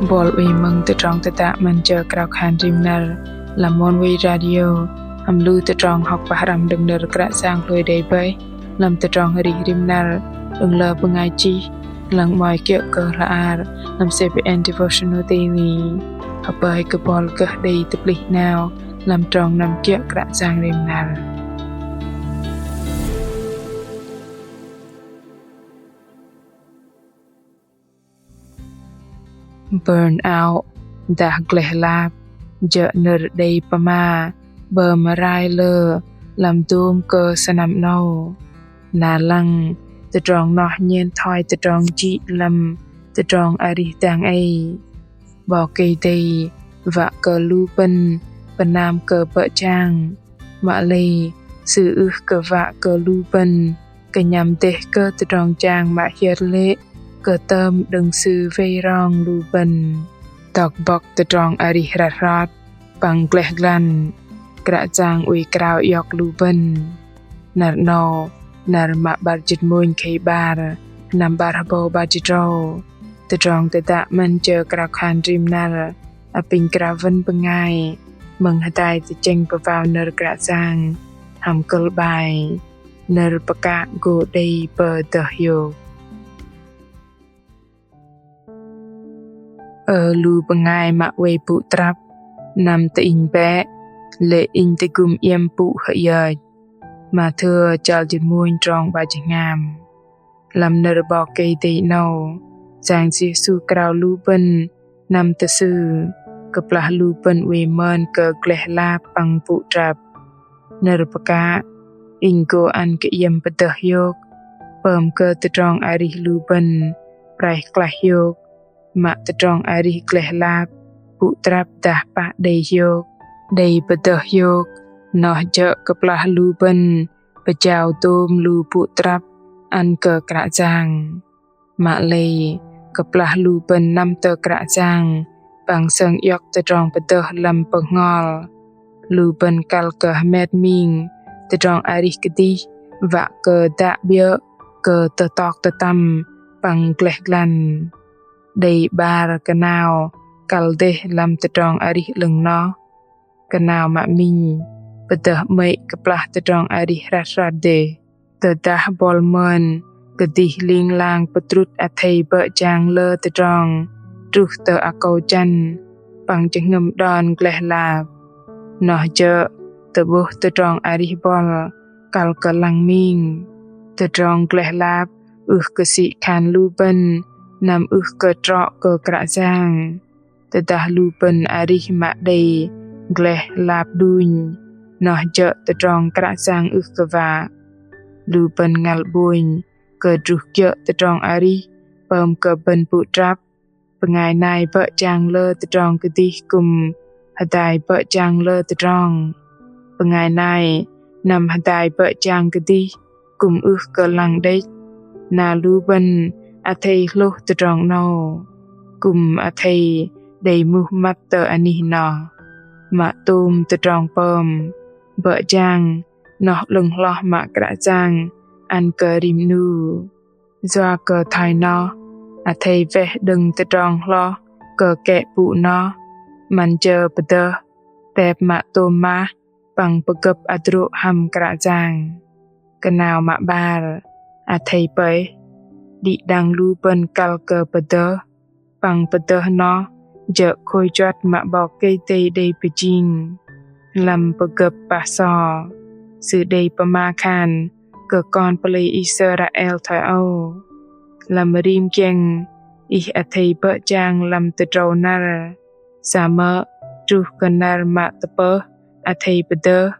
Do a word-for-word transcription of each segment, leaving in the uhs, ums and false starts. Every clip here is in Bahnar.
Bol wei mơ̆ng tơdrong tơdă 'Măn jơ krao khan rim năr lăm Oneway Radio, hăm lu tơdrong hŏk pơhrăm đơ̆ng nơ̆r Kră Yang hlôi đei bơih lăm tơdrong arih rim năr đơ̆ng lơ bơngai chih, lăng 'mơ̆i kiơ̆ kơ hla bơar lăm CBN Devotional Daily. Hơpơi kơ bol gơh đei tơplih 'nao lăm trong năm kiơ̆ Kră Yang rim năr. Burnout dah gleh lap jơ̆ nơ̆r đei pơma bơm rai lơ lăm dôm kơ sơnăm 'nâu. Na lăng tơdrong noh nhen thoi tơdrong jĭ lăm tơdrong arih dang ei. 'Bok Kei-Dei wă kơ lu bơ̆n pơnam kơ bơ̆ jang, mă lei Sư ưh kơ wă kơ lu bơ̆n kơnhăm dêh kơ tơdrong jang mă hiơt lê̆ kơ tơm đơ̆ng Sư wei rong lu bơ̆n. Tŏk bŏk tơdrong arih hrăt hrot păng gleh glan, Kră Yang oei krao iŏk lu bơ̆n. Năr 'nâu, năr mă 'bar jĭt mônh khei 'bar, sơnăm 'bar hơbâu 'bar jĭt tơdrâu. Tơdrong tơdă 'Măn jơ krao khan rim năr apinh krao wơ̆n bơngai mơ̆ng hơdai tơchĕng pơwao nơ̆r Kră Yang hăm kơ̆l 'bai: Nơ̆r pơkă gô đei pơdơh hiôk. Ơ lu bơngai mă oei pŭ trăp, năm tơ inh bĕ, lê̆ inh tơgŭm iĕm pŭ hơiơch. Mathiơ chăl jĭt mônh trong 'bar jĭt hngam. Lăm nơ̆r 'Bok Kei-Dei 'nâu, Yang Yêsu krao lu bơ̆n năm tơ Sư, kơplah lu bơ̆n oei mơn kơ gleh lap păng pŭ trăp. Nơ̆r pơkă: Inh gô ăn kơ iĕm pơdơh hiôk, pơm kơ tơdrong arih lu bơ̆n praih klaih hiôk, mă tơdrong arih gleh lap, pŭ trăp dah pă đei hiôk, đei pơdơh hiôk, noh jơ̆ kơplah lu bơ̆n pơjao dôm lu pŭ trăp ăn kơ Kră Yang. Mă lei, kơplah lu bơ̆n năm tơ Kră Yang păng sơng iŏk tơdrong pơdơh lăm bơhngol, lu bơ̆n kăl kơ hơmet ming tơdrong arih kơdih wă kơ dă 'biơ̆ kơ tơtŏk tơtăm păng gleh glan. Đei 'bar kơnao kăl dêh lăm tơdrong arih 'lơ̆ng noh. Kơnao mă minh, pơdơh 'mơ̆i kơplah tơdrong arih hrăt hrăt dêh. Tơdah bol mơn kơdih ling lang pơdrŭt athei bơ̆ jang lơ tơdrong truh tơ akâu jăn păng jơhngơ̆m đon gleh lap, noh jơ̆ tơ'bôh tơdrong arih bol kăl kơ lăng ming. Tơdrong gleh lap ưh kơ sĭ khan lu bơ̆n năm ưh kơ trŏ kơ Kră Yang. Tơdah lu bơ̆n arih mă đei gleh lap đunh, noh jơ̆ tơdrong Kră Yang ưh kơ wă. Lu bơ̆n ngăl 'bônh kơ druh kiơ̆ tơdrong arih pơm kơ bơ̆n pŭ trăp. Bơngai nai bơ̆ jang lơ tơdrong kơdih kư̆m hơdai bơ̆ jang lơ tơdrong. Bơngai nai năm hơdai bơ̆ jang kơdih kư̆m ưh kơ lăng đĕch. Na lu bơ̆n athei hlôh tơdrong 'nâu. Kư̆m athei đei muh măt tơ anih noh. Mă tôm tơdrong pơm, bơ̆ jang noh 'lơ̆ng hloh mă Kră Yang ăn kơ rim 'nu. Yua kơ thoi noh, athei weh đơ̆ng tơdrong hloh kơ kĕ pŭ noh, 'măn jơ pơdơh, tep mă tôm mah, păng pơgơ̆p hơdrô̆ hăm Kră Yang. Kơnao mă 'bar, athei pơih, đĭ đăng lu bơ̆n kăl kơ pơdơh, păng pơdơh noh jơ̆ khôi juăt mă 'Bok Kei-Dei đei pơjing. Lăm pơgơ̆p pah so, Sư đei pơma khan kơ kon pơlei Israel thoi âu: Lăm rim kiĕng ih athei bơ̆ jang lăm tơdrâu năr, samơ̆ truh kơ năr mă tơpơh athei pơdơh,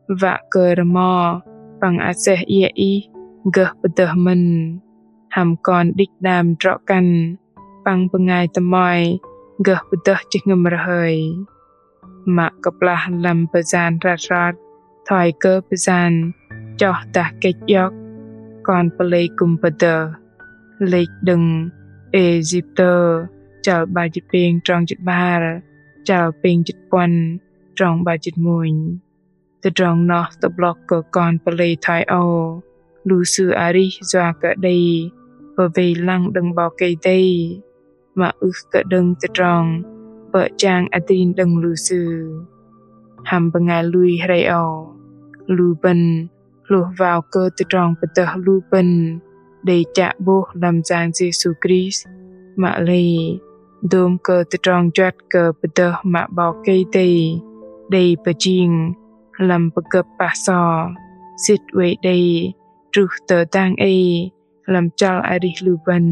wă kơ rơmo păng aseh iĕ ih gơh pơdơh mơ̆n. Hăm kon đĭch đam drŏ kăn păng bơngai tơmoi gơh pơdơh jơhngơ̆m rơhơi. Mă kơplah lăm pơyan hrăt hrot thoi kơ pơyan choh dah kĕch iŏk, kon pơlei kư̆m pơdơh. Lĕch đơ̆ng Êsiptơ, chăl 'bar jĭt pêng trong jĭt 'bar, chăl pêng jĭt puăn trong 'bar jĭt mônh. Tơdrong noh tơ'blŏk kơ kon pơlei thoi âu, lu sư arih yua kơ đei pơwei lăng đơ̆ng 'Bok Kei-Dei. mă ưh kơ đơ̆ng tơdrong bơ̆ jang adrin đơ̆ng lu sư. Hăm bơngai lui hrei âu, lu bơ̆n hlôh vao kơ tơdrong pơdơh lu bơ̆n đei chă 'bôh lăm Yang Yêsu Krist, mă lei dôm kơ tơdrong juăt kơ pơdơh mă 'Bok Kei-Dei đei pơjing lăm pơgơ̆p pah so, sĭt oei đei truh tơ dang ei lăm chăl arih lu bơ̆n.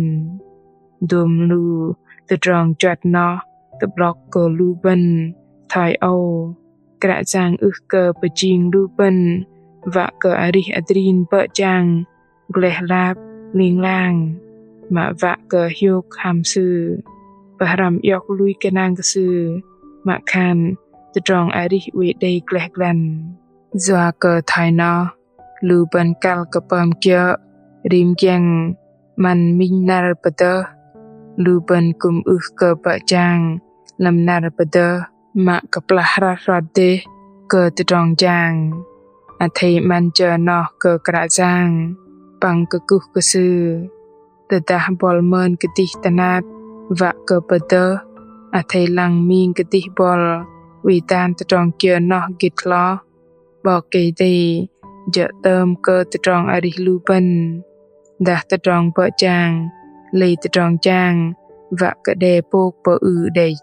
Dôm lu tơdrong juăt noh tơ'blŏk kơ lu bơ̆n thoi âu: Kră Yang ưh kơ pơjing lu bơ̆n wă kơ arih adrin bơ̆ jang gleh lap ling lang, mă wă kơ hiôk hăm Sư, pơhrăm iŏk lui kơnang kơ Sư, mă khan tơdrong arih oei đei gleh glăn. Yua kơ thoi noh, lu bơ̆n kăl kơ pơm kiơ̆ rim giĕng 'măn minh năr pơdơh. Lu bơ̆n kư̆m ưh kơ bơ̆ jang lăm năr pơdơh mă kơplah hrăt hrot dêh kơ tơdrong jang. Athei 'măn jơ noh kơ Kră Yang păng kơkuh kơ Sư. Tơdah buăl mơn kơdih tơnap wă kơ pơdơh, athei lăng ming kơdih buăl oei dan tơdrong kiơ noh gĭt hloh, 'Bok Kei-Dei jơ̆ tơm kơ tơdrong arih lu bơ̆n. Dah tơdrong bơ̆ jang lei tơdrong jang wă kơ đe pôk pơư đĕch.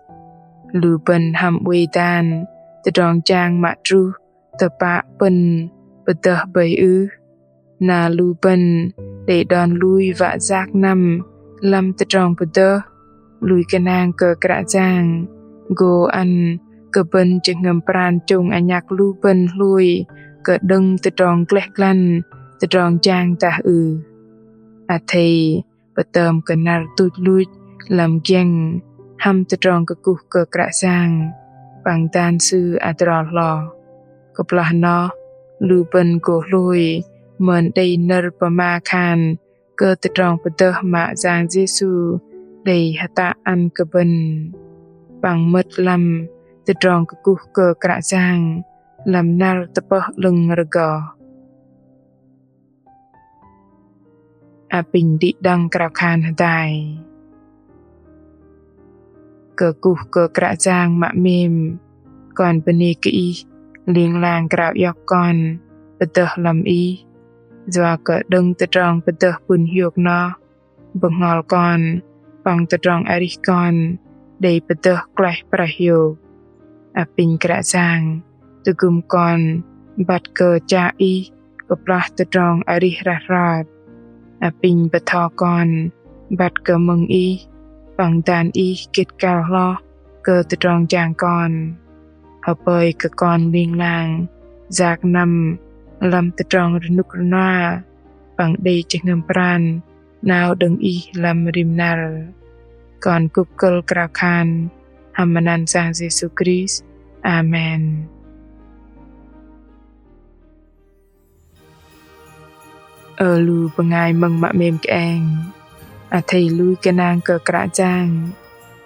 Lu bơ̆n hăm oei dan tơdrong jang mă truh tơpă pơ̆n pơdơh bơih ưh? Na lu bơ̆n đei đon lui wă yak năm lăm tơdrong pơdơh, lui kơnang kơ Kră Yang gô ăn kơ bơ̆n jơhngơ̆m pran chông anhăk lu bơ̆n hlôi kơ đơ̆ng tơdrong gleh glăn, tơdrong jang dah ưh? Athei pơtơm kơ năr tuch luch lăm giĕng hăm tơdrong kơkuh kơ Kră Yang păng dan Sư adrol hloh. Kơplah noh, lu bơ̆n gô hlôi mơn đei nơ̆r pơma khan kơ tơdrong pơdơh mă Yang Yêsu đei hơtă ăn kơ bơ̆n, păng mơ̆t lăm tơdrong kơkuh kơ Kră Yang lăm năr tơpơh 'lơ̆ng rơgoh. Apinh đĭ đăng krao khan hơdai. Kơkuh kơ Kră Yang mă 'mêm, kon bơnê kơ Ih ling lang krao iŏk kon pơdơh lăm Ih, yua kơ đơ̆ng tơdrong pơdơh pŭn hiôk noh, bơhngol kon păng tơdrong arih kon đei pơdơh klaih praih hiôk. Apinh Kră Yang tơgŭm kon băt kơ chă Ih kơplah tơdrong arih hrăt hrot. Apinh bơtho kon băt kơ mơ̆ng Ih păng dan Ih gĭt kăl hloh kơ tơdrong jang kon. Hơpơi kơ kon ling lang yak năm lăm tơdrong rơnŭk rơnua păng đei jơhngơ̆m pran 'nao đơ̆ng Ih lăm rim năr. Kon kŭp kơ̆l krao khan hăm măt anăn Yang Yêsu Krist. Amen. Ơ lu bơngai mơ̆ng mă 'mêm kơeng, athei lui kơnang kơ Kră Yang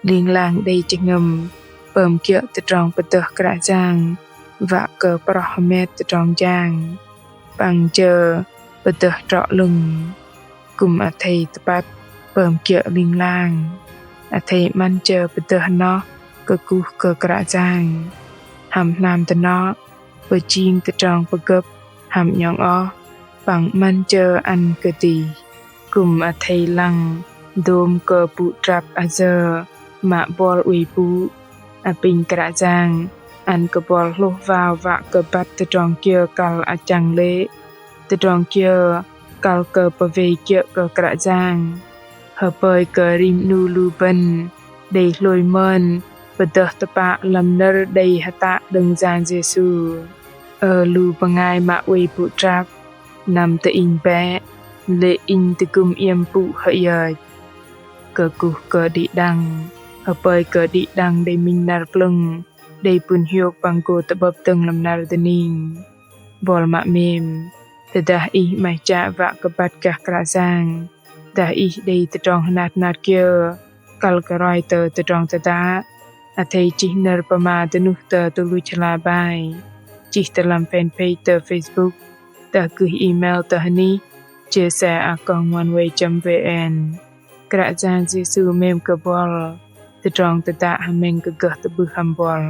ling lang đei jơhngơ̆m pơm kiơ̆ tơdrong pơdơh Kră Yang wă kơ proh hơmet tơdrong jang păng jơ pơdơh trŏ 'lơ̆ng. Kư̆m athei tơpăt pơm kiơ̆ ling lang, athei 'măn jơ pơdơh noh kơkuh kơ Kră Yang. Hăm hnam dơnŏ pơjing tơdrong pơgơ̆p hăm 'nhŏng oh păng 'măn jơ ăn kơdih. Kư̆m athei lăng dôm kơ pŭ trăp ayơ mă buăl oei pŭ. Apinh Kră Yang ăn kơ buăl hlôh wao wă kơ băt tơdrong kiơ kăl achăng lê̆, tơdrong kiơ kăl kơ pơwei kiơ̆ kơ Kră Yang. Hơpơi kơ rim 'nu lu bơ̆n đei hlôi mơn pơdơh tơpă lăm nơ̆r đei hơtă đơ̆ng Yang Yêsu. Ơ lu bơngai mă oei pŭ trăp, năm tơ inh bĕ, lê̆ inh tơgŭm iĕm pŭ hơiơch. Kơkuh kơ đĭ đăng, hơpơi kơ đĭ đăng đei minh năr plơ̆ng, đei pŭn hiôk păng gô tơ'bơ̆p dơ̆ng lăm năr dơning. Buăl mă 'mêm, tơdah ih 'maih chă wă kơ băt gah Kră Yang, dah ih đei tơdrong hơnat hơnat kiơ kăl kơ roi tơ tơdrong tơdă, athei chih nơ̆r pơma dơnuh tơ tơluch hla bơar, chih tơ lăm fanpage tơ Facebook, dah gưh email tơ hơnih chia sẻ a còng oneway chấm vn. Kră Yang Yêsu 'mêm kơ buăl, tơdrong tơdă hơmĕng kơ gơh tơ'bưh hăm buăl.